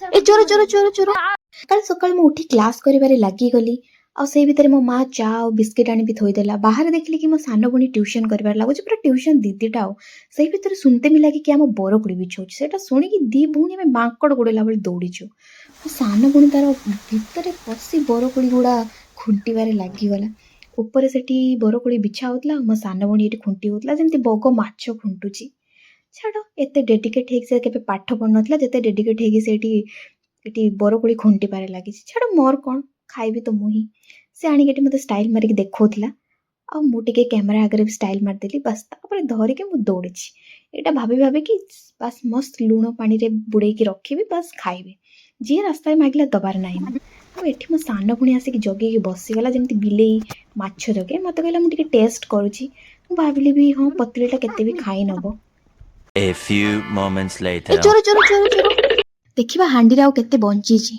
ଏ ଚୋର ଚୋର ଚୋର ଚୋର। ସକାଳୁ ସକାଳୁ ମୁଁ ଉଠି କ୍ଲାସ୍ କରିବାରେ ଲାଗିଗଲି ଆଉ ସେଇ ଭିତରେ ମୋ ମା ଚା ଆଉ ବିସ୍କିଟ୍ ଆଣିବି ଥୋଇଦେଲା। ବାହାରେ ଦେଖିଲି କି ମୋ ସାନ ଭଉଣୀ ଟ୍ୟୁସନ୍ କରିବାରେ ଲାଗୁଛି, ପୁରା ଟ୍ୟୁସନ୍ ଦିଦିଟା। ଆଉ ସେଇ ଭିତରେ ଶୁଣିତେ ବି ଲାଗି କି ଆମ ବରକୋଳି ବିଛଉଛି। ସେଇଟା ଶୁଣିକି ଦି ଭଉଣୀ ଆମେ ମାଙ୍କଡ଼ ଗୋଡ଼େଇଲା ଭଳି ଦୌଡ଼ିଛୁ। ମୋ ସାନ ଭଉଣୀ ତାର ଭିତରେ ପଶି ବରକୋଳି ଗୁଡ଼ା ଖୁଣ୍ଟିବାରେ ଲାଗିଗଲା। ଉପରେ ସେଠି ବରକୋଳି ବିଛା ହେଉଥିଲା ଆଉ ମୋ ସାନ ଭଉଣୀ ଏଠି ଖୁଣ୍ଟି ହେଉଥିଲା, ଯେମିତି ବଗ ମାଛ ଖୁଣ୍ଟୁଛି। ଛାଡ଼, ଏତେ ଡେଡିକେଟ୍ ହେଇକି ସେ କେବେ ପାଠ ପଢ଼ୁନଥିଲା, ଯେତେ ଡେଡିକେଟ୍ ହେଇକି ସେଇଠି ଏଠି ବରକୋଳି ଖୁଣ୍ଟିବାରେ ଲାଗିଛି। ଛାଡ଼, ମୋର କ'ଣ, ଖାଇବି ତ ମୁଁ ହିଁ। ସେ ଆଣିକି ଏଠି ମୋତେ ଷ୍ଟାଇଲ୍ ମାରିକି ଦେଖାଉଥିଲା ଆଉ ମୁଁ ଟିକେ କ୍ୟାମେରା ଆଗରେ ବି ଷ୍ଟାଇଲ୍ ମାରିଦେଲି। ବାସ୍, ତାପରେ ଧରିକି ମୁଁ ଦୌଡ଼ିଛି। ଏଇଟା ଭାବି ଭାବିକି ବାସ୍ ମସ୍ତ ଲୁଣ ପାଣିରେ ବୁଡ଼େଇକି ରଖିବି, ବାସ୍ ଖାଇବି। ଯିଏ ରାସ୍ତାରେ ମାଗିଲା, ଦବାର ନାହିଁ ମୁଁ। ଆଉ ଏଠି ମୋ ସାନ ଭଉଣୀ ଆସିକି ଜଗେଇକି ବସିଗଲା, ଯେମିତି ବିଲେଇ ମାଛ ଜଗେ। ମୋତେ କହିଲା, ମୁଁ ଟିକେ ଟେଷ୍ଟ କରୁଛି। ମୁଁ ଭାବିଲି ବି ହଁ, ପତ୍ରିଟା କେତେ ବି ଖାଇ ନେବ। A few moments A later. ଚୋର ଚୋର ଚୋର ଚୋର। ଦେଖିବା ହାଣ୍ଡିରେ ଆଉ କେତେ ବଞ୍ଚିଛି।